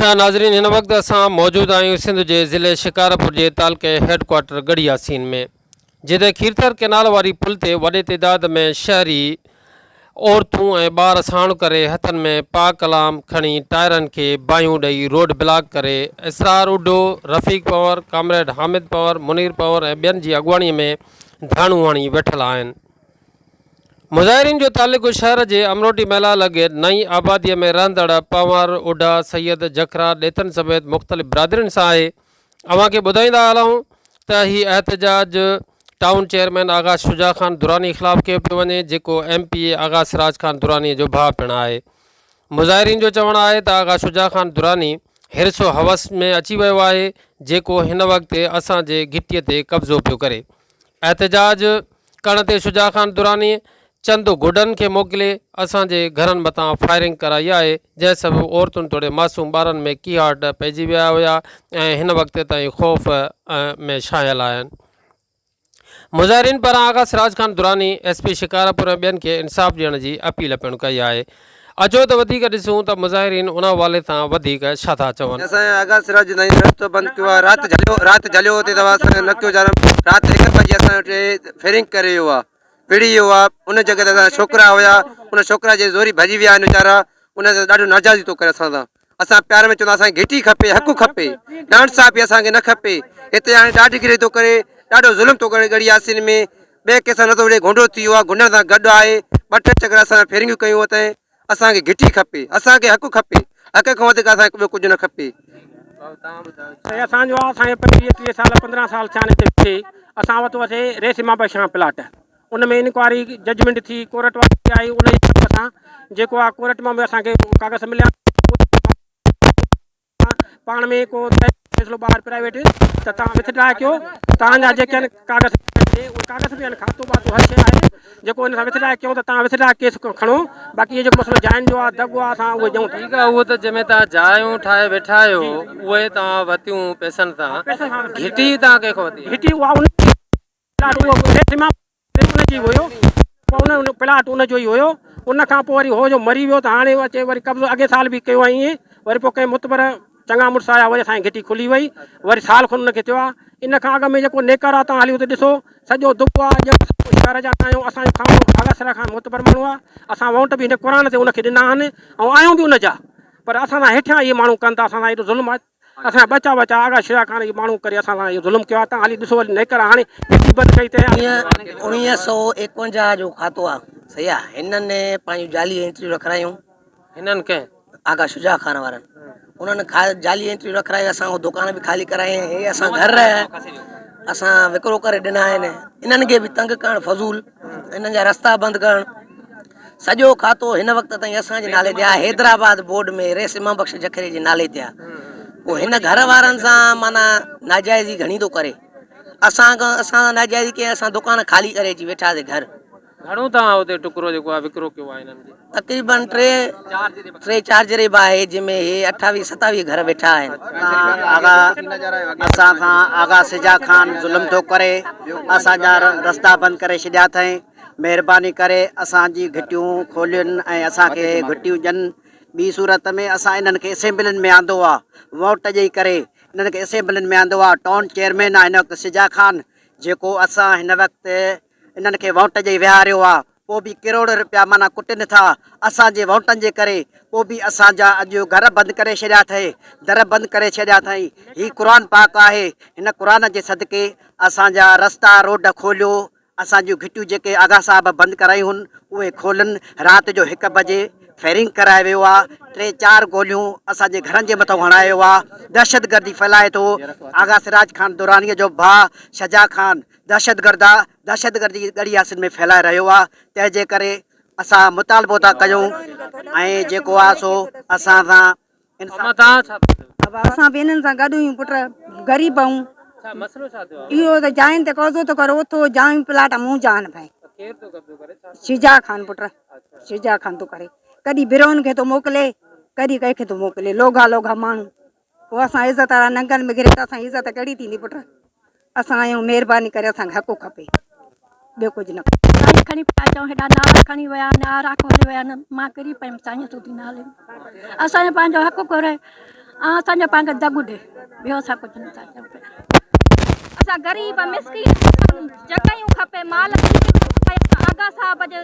ناظرين هن وقت اسان موجود آهيون سنڌ جي ضلعي شڪارپور جي تعلقي هيڊ ڪوارٽر ڳڙهي ياسين ۾ جتي کيرٿر ڪئنال واري پل تي وڏي تعداد ۾ شهري عورتون ۽ ٻار ساڻ ڪري هٿن ۾ پاڪ ڪلام کڻي ٽائرن کي باهيون ڏئي روڊ بلاڪ ڪري اسرار اڍو، رفيق پنهور، ڪامريڊ حامد پنهور، منير پنهور ۽ ٻين جي اڳواڻي ۾ ڌرڻو هڻي ويٺل آهن. مظاهرين جو تعلق شهر جي امروٽي محلا لڳ نئين آبادي ۾ رهندڙ پنهور، اڍا، سيد، جکرا، ڏيٿن سميت مختلف برادرين سان آهي. اوهان کي ٻڌائيندا هلون ته هي احتجاج ٽائون چيئرمين آغا شجاع خان دراني خلاف ڪيو پيو وڃي جيڪو M P A Agha Siraj Khan Durrani جو ڀاء پڻ آهي. مظاهرين جو چوڻ آهي ته آغا شجاع خان دراني حرص و هوس ۾ اچي ويو آهي جيڪو هن وقت اسان جي گهٽي تي قبضو پيو ڪري. احتجاج ڪرڻ تي شجاع خان دراني چند گڊن کي موڪلي اسان جي گهرن مٿان فائرنگ ڪرائي آهي، جنهن سبب عورتن توڙي معصوم ٻارن ۾ ڪيهاٽ پئجي ويا هيا ۽ هن وقت تائين خوف ۾ ڇانيل آهن. مظاهرين پاران آغا سراج خان دراني، ايس پي شڪارپور ۽ ٻين کي انصاف ڏيڻ جي اپيل پڻ ڪئي آهي. اچو ته وڌيڪ ڏسون ته مظاهرين ان حوالي سان وڌيڪ ڇا ٿا چون. اسان آغا سراج نئين رستو بند ڪيو آهي رات جهليو رات جهليو اتي ته اسان نه ڪيو جارم رات هڪ بجي اسان وٽ فيرنگ ڪري ويو آهي وڙهي ويو آ ان جڳهه تي اسان جا ڇوڪرا هيا ان ڇوڪرا جي زوري ڀڄي ويا آهن ويچارا ان سان ڏاڍو ناجائزي ٿو ڪري اسان سان اسان پيار ۾ چوندا اسان کي گهٽي کپي حق کپي ڊانٽ صاحب به اسان کي نه کپي هتي هاڻي ڏاڍ گري ٿو ڪري ڏاڍو ظلم ٿو ڪري ڳڙهي ياسين ۾ ٻئي ڪنهن سان نٿو وڙهي گهونڊو ٿي ويو آ گهونڊن سان گڏ آهي ٻه ٽي چڪر اسان فيرنگيون ڪيون اٿئي اسان کي گهٽي کپي اسان کي حق کپي حق کان وڌيڪ اسان کي ٻيو ڪجهه نه کپي. سائين اسان جو اسان کي پنجويهه ٽيهه سال پندرهن سال ٿيا آهن هتي ويٺي اسان وٽ اچي ريس امام بخش کان پلاٽ ان ۾ انڪوائري ججمينٽ ٿي ڪورٽ واري آئي ان جي اسان جيڪو آ ڪورٽ مان به اسان کي ڪاغذ مليا پاڻ ۾ ڪو فيصلو ٻاهر پرائيويٽ ته توهان وٿڊرا ڪيو توهان جا جيڪي آهن ڪاغذ اهي ڪاغذ به آهن کاتو واتو هر شيء آهي جيڪو ان سان وٿڊرا ڪيو ته توهان وٿڊرا ڪيس کڻو باقي اهو جيڪو مسئلو جاين جو آهي دڳو آهي اسان اهي ڏيون ٿا. ٺيڪ آهي اهو ته جنهن ۾ توهان جايون ٺاهي ويٺا آهيو اهي توهان ورتيون پئسن سان گهٽي توهان ڪنهن کان ورتي آهي؟ گهٽي اها ان پلاٽ اهو ريس امام ان جي هيو پوء ان پلاٽ ان جو ئي هيو ان کان پوء وري هو جو مري ويو ته هاڻي اچي وري قبضو اڳي سال به ڪيو هئائين ائين وري پوء ڪنهن متبر چڱا مڙس آيا وري اسان جي گهٽي کلي وئي وري سال کن ان کي ٿيو آهي ان کان اڳ ۾ جيڪو نيڪر آهي تان هلي اتي ڏسو سڄو دٻو آهي ڄڻ سڀ شهر جا نه آهيون اسان جو کانو آغا سرا خان معتبر ماڻهو آهي اسان وونٽ به هن قرآن تي ان کي ڏنا آهن ۽ آهيون به ان جا پر اسان سان هيٺيان اهي ماڻهو ڪن ٿا اسان سان ايڏو ظلم آهي اسان جا ٻچا ٻچا آغا شجاع خان اهي ماڻهو ڪري اسان سان اهو ظلم ڪيو آهي تان هلي ڏسو وري نيڪر هاڻي گهٽي بند ڪئي تنهن اوڻيهه سئو ايڪونجاهه جو کاتو آ صحيح آ هنن پنهنجون جعلي انٽريون رکرايون. هنن ڪنهن؟ آغا شجاع خان وارن انهن جعلي انٽريون رکرائي اسان کان دڪان به خالي ڪرايائين هي اسان گهر اسان وڪرو ڪري ڏنا آهن انهن کي به تنگ ڪرڻ فضول انهن جا رستا بند ڪرڻ سڄو کاتو هن وقت تائين اسان جي نالي تي آهي حيدرآباد بورڊ ۾ رئيس امام بخش جکري جي نالي تي آهي پوء هن گهر وارن سان معنيٰ ناجائزي گهڻي ٿو ڪري اسان کان اسان سان ناجائزي ڪئي اسان دڪان خالي ڪري اچي ويٺاسي گهر. گهڻو توهان اتي ٽڪرو جيڪو آهي وڪرو ڪيو آهي هنن کي؟ تقريبن ٽي ٽي چار جريب آهي جنهن ۾ هي اٺاويهه ستاويهه گهر ويٺا آهن. آغا اسان سان آغا سجا خان ظلم ٿو ڪري اسان جا رستا بند ڪري ڇڏيا اٿئين مهرباني ڪري اسان جي گهٽيون کولين ۽ اسان کي گهٽيون ڏين ٻي صورت ۾ اسان انهن کي اسيمبلين ۾ آندو آ ووٽ ڏئي ڪري انهن کي اسيمبلين ۾ آندو آ ٽائون چيئرمين آ هن وقت سجا خان جيڪو اسان هن وقت انهن کي ووٽ ڏئي ويهاريو آ پوء به ڪروڙ رپيا معنيٰ ڪٽن ٿا اسان جي ووٽن جي ڪري پوء به اسان جا اڄ گهر بند ڪري ڇڏيا اٿئي در بند ڪري ڇڏيا اٿئي هي قرآن پاڪ آهي هن قرآن جي صدقي اسان جا رستا روڊ کوليو اسان جون گهٽيون جيڪي آغا صاحب بند ڪرايون هن اهي کولن، رات جو هڪ بجي فائرنگ ڪرائي ويو آ، ٽي چار گوليون اسان جي گهرن جي مٿان هڻائي ويو آ، دهشتگردي ڦهلائي ٿو، آغا سراج خان دراني جو ڀاء شجاع خان دهشتگرد آ، دهشتگردي ڳڙهي ياسين ۾ ڦهلائي رهيو آ، تنهن جي ڪري اسان مطالبو ٿا ڪيون ۽ جيڪو آ سو اسان سان اما توهان ڇا ٿا چئو؟ ابا اسان به انهن سان گڏ آهيون پٽ غريب آهيون. ڇا مسئلو ڇا ٿيو آهي؟ اهو ته جاين تي قبضو ٿو ڪري اٿو جايون پلاٽ منهنجا آهن ڀائي. ڪير ٿو قبضو ڪري ڇا ٿيو؟ شجاع خان پٽ شجاع خان ٿو ڪري ڪڏهن بروهن کي ٿو موڪلي ڪڏهن ڪنهن کي ٿو موڪلي لوگها لوگها ماڻهو پوء اسان عزت وارا ننگن ۾ گري ته اسان جي عزت ڪهڙي ٿيندي پٽ. اسان آهيون مهرباني ڪري اسان کي حق کپي ٻيو ڪجهه نه کپي. سائين کڻي پيا اچون هيڏا نالا کڻي ويا آهن آرا کولي ويا آهن مان ڪري پيم سائين سوڌي نالي ۾ اسان جو پنهنجو حق گهري ۽ اسان جو پاڻ کي دڳ ڏي ٻيو اسان ڪجهه نه ٿا چئون پيا. اسان غريب مسڪين اسان جڳهيون کپي مال کپي اسان آغا صاحب جي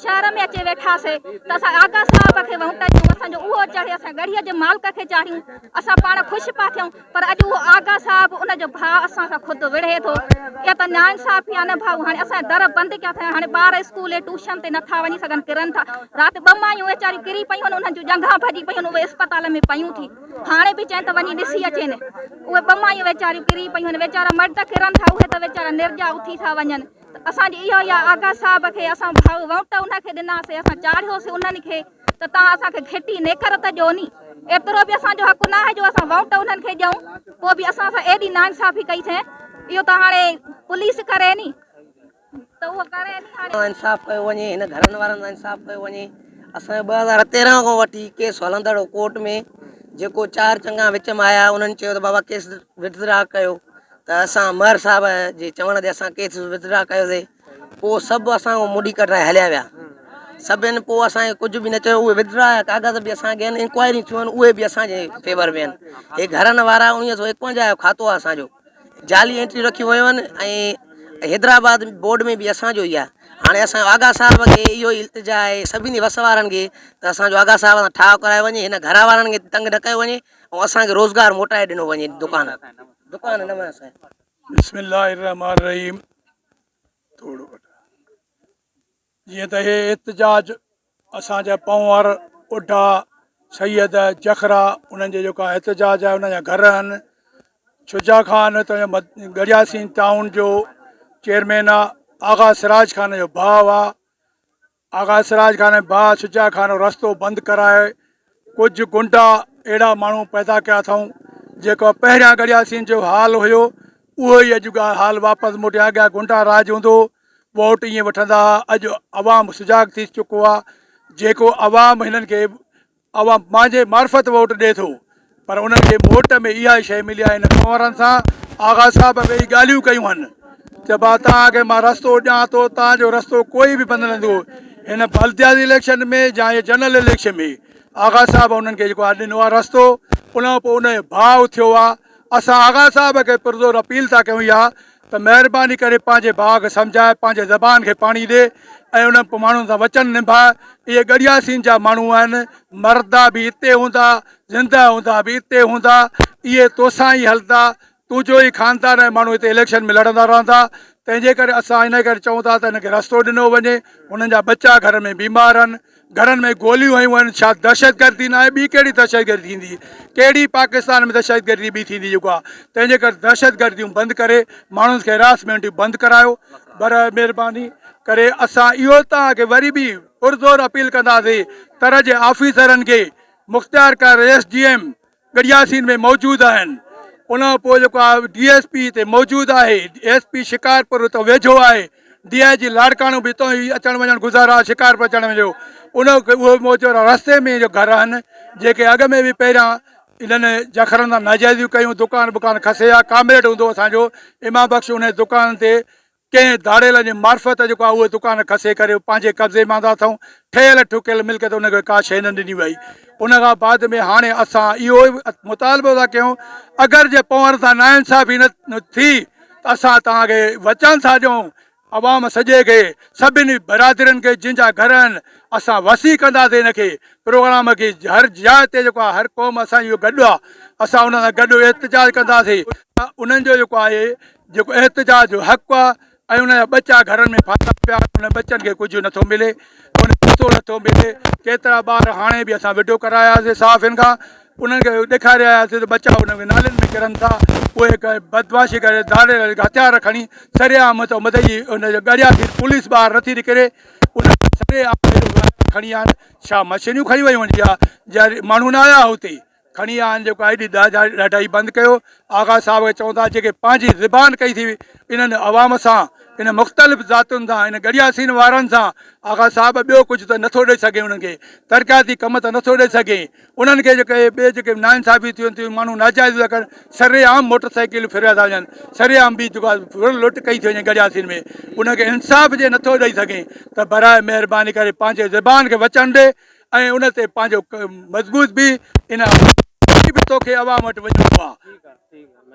شهر ۾ اچي ويٺاسي ته اسان آغا صاحب کي وونٽ ڏيون اسان جو اهو چڙهي اسان ڳڙهيء جي مالڪ کي چاڙهيون اسان پاڻ خوش پيا ٿيون پر اڄ اهو آغا صاحب ان جو ڀاء اسان سان خود وڙهي ٿو اها ته ناانصافي آهي نه ڀائو هاڻي اسان جا در بند ڪيا اٿن هاڻي ٻار اسڪول ٽيوشن تي نٿا وڃي سگهن ڪرن ٿا رات ٻه مايون ويچاريون ڪري پيون آهن انهن جون ڄنگهان ڀڄي پيون آهن اهي اسپتال ۾ پيون ٿي هاڻي به چين ته وڃي ڏسي اچين اهي ٻه مايون ويچاريون ڪري پيون آهن ويچارا مرد ڪرن ٿا اهي ته ويچارا نرڄا اٿي ٿا وڃن ته اسان جي اهو ئي آهي آغا صاحب کي اسان ڀائو وونٽ ان کي ڏناسي اسان چاڙهيوسي انهن کي ته توهان اسان کي گهٽي نيڪر ته ڏيو ني ايترو به اسان جو حق نه آهي جو اسان وونٽ انهن کي ڏيون پوء به اسان سان ايڏي ناانصافي ڪئي اٿئين اهو ته هاڻي پوليس ڪري ني ته اهو ڪري ني هاڻي. سان انصاف ڪيو وڃي هن گهرن وارن سان انصاف ڪيو وڃي اسان جو 2013 کان وٺي ڪيس هلندڙ هو ڪورٽ ۾ جيڪو چار چڱا وچ ۾ آيا انهن چيو ته بابا ڪيس وٿڊرا ڪيو ته اسان مهر صاحب جي چوڻ تي اسان ڪيس وٿڊرا ڪيوسي پوء سڀ اسان کان مڏي ڪڍرائي هليا ويا سڀن پوء اسان کي ڪجهه به نه چيو اهي وٿڊرا جا ڪاغذ به اسان کي آهن انڪوائريون ٿيون آهن اهي به اسان جي فيور ۾ آهن هي گهرن وارا اڻويهه سو ايڪونجاهه جو کاتو آهي اسان جو جعلي انٽريون رکيون ويون آهن ۽ حيدرآباد بورڊ ۾ به اسان جو ئي آهي هاڻي اسان جو آغا صاحب کي اهو ئي التجا آهي سڀني وس وارن کي ته اسان جو آغا صاحب سان ٺاهه ڪرايو وڃي هن گهر وارن کي تنگ نه ڪيو وڃي ۽ اسان کي روزگار موٽائي ڏنو وڃي دڪان دڪان نه اسان بسم الله الرحمٰن الرحيم ٿورو جيئن ته هي احتجاج اسان جا پنهور اڍا سيد جکرا انهن جي جيڪا احتجاج آهي انهن جا گهر آهن شجاع خان هتان جو ڳڙهياسين ٽائون جو چيئرمين آهي آغا سراج خان جو ڀاء آهي آغا سراج خان ۽ ڀاء شجاع خان رستو بند ڪرائي ڪجهه گنڊا اهڙا ماڻهو پيدا ڪيا اٿائون جيڪو پهريان ڳڙهياسين جو حال هيو اهو ئي اڄ حال واپس موٽيا اڳيان گنڊا راڄ هوندو هو ووٽ ائين وٺندا هئا اڄ عوام سجاڳ ٿي چڪو آهي جيڪو عوام هنن کي عوام پنهنجي معرفت ووٽ ڏئي ٿو پر انهن کي موٽ ۾ اها ئي شيء ملي آهي هن پنهورن سان آغا صاحب ويهي ڳالهيون ڪيون هن ته ڀا توهان کي مان رستو ڏيان ٿو توهان جو رستو ڪوئي به بند نه ٿيندو هن بلدياتي اليڪشن ۾ يا هي جنرل اليڪشن ۾ آغا صاحب انهن کي جيڪو آهي ڏنو آهي رستو ان کان پوء ان جو ڀاء اٿيو آهي اسان آغا صاحب کي پرزور اپيل ٿا ڪيون اها ته مهرباني ڪري پنهنجي ڀاء کي سمجهاء، پنهنجي زبان کي پاڻي ڏي ۽ انهن ماڻهن سان وچن نڀاء. اهي ڳڙهياسين جا ماڻهو آهن، مردا به اتي هوندا، زنده هوندا به اتي هوندا، اهي توسان ئي هلندا، تنهنجو ئي خاندان ۽ ماڻهو هتي اليڪشن ۾ لڙندا رهندا، تنهن جي ڪري اسان انهي ڪري چئون ٿا ته هن کي رستو ڏنو وڃي، هنن جا ٻچا گهر ۾ بيمار آهن، گهرن ۾ گوليون هنيون ويون ڇا دهشتگردي ناهي ٻي ڪهڙي دهشتگردي ٿيندي ڪهڙي پاڪستان ۾ دهشتگردي ٻي ٿيندي جيڪو آهي تنهن جي ڪري دهشتگرديون بند ڪري ماڻهن کي هراسمينٽون بند ڪرايو برائي مهرباني ڪري اسان اهو توهان کي وري به پرزور اپيل ڪنداسين تر جي آفيسرن کي مختيارڪار ايس ڊي ايم ڳڙهياسين ۾ موجود آهن ان کان پوء جيڪو آهي ڊي ايس پي هتي موجود آهي ايس پي شڪارپور هتان ويجهو آهي ڊي I جي لاڙڪاڻو به هتان ئي اچڻ وڃڻ گذر آهي شڪارپور اچڻ وڃڻ جو ان اهو موجود آهي رستي ۾ جو گهر آهن جيڪي اڳ ۾ به پهريان انهن جکرن سان ناجائزيون ڪيون دڪان بڪان کسي ويا ڪامريڊ هوندو اسانجو امام بخش ان دڪان تي ڪنهن ڌاڙيل جي معرفت جيڪو آهي اهي دڪان کسي ڪري پنهنجي قبضي ۾ آندا اٿئون، ٺهيل ٺڪيل ملڪيت ان کي ڪا شيء نه ڏني وئي. ان کان بعد ۾ هاڻي اسان اهو ئي مطالبو ٿا ڪيون اگر جي پنهور سان ناانصافي نه ٿي ته اسان توهان کي وچن ٿا ڏيون عوام سڄي کي سڀني برادرين کي جن جا گهر آهن اسان وسيع ڪنداسين ان کي پروگرام کي هر جاء تي جيڪو آهي هر قوم اسان جو گڏ آهي اسان انهن سان گڏ احتجاج ڪنداسين انهن جو جيڪو آهي جيڪو احتجاج جو حق آ ۽ ان جا ٻچا گهرن ۾ ڦاٿا پيا آهن انهن ٻچن کي ڪجهه نٿو ملي ان پتو نٿو ملي ڪيترا ٻار هاڻي به اسان وڊيو ڪراياسي صحافين کان انهن کي ڏيکاري آياسي ته ٻچا ان کي نالين ۾ ڪرن ٿا اهي بدمعاشي ڪري ڌاڙيل هٿيار کڻي سري عام ته مدئي جي ان جو ڳڙيا ٿي پوليس ٻاهر نٿي نڪري ان سري عام کڻي آيا آهن ڇا مشينيون کڻي ويون آهن جا ماڻهو نه آيا هتي کڻي آيا آهن جيڪو ايڏي ڏاڍائي بند ڪيو آغا صاحب کي چئون ٿا جيڪي پنهنجي زبان ڪئي ٿي انهن عوام سان ان مختلف ذاتن سان ان ڳڙهياسين وارن سان آغا صاحب ٻيو ڪجهه ته نٿو ڏئي سگهي انهن کي ترقياتي ڪم ته نٿو ڏئي سگهي انهن کي جيڪي ٻئي جيڪي ناانصافي ٿين ٿيون ماڻهو ناجائز ٿا ڪن سري عام موٽر سائيڪل ڦريا ٿا وڃن سري عام ٻي جيڪو ڦر لٽ ڪئي ٿي وڃي ڳڙهياسين ۾ ان کي انصاف جي نٿو ڏئي سگهي ته براء مهرباني ڪري پنهنجي زبان کي وچن ڏي ۽ ان تي پنهنجو مضبوط به ان به تو. توکي عوام وٽ وڃڻو آ. ٺيڪ آ.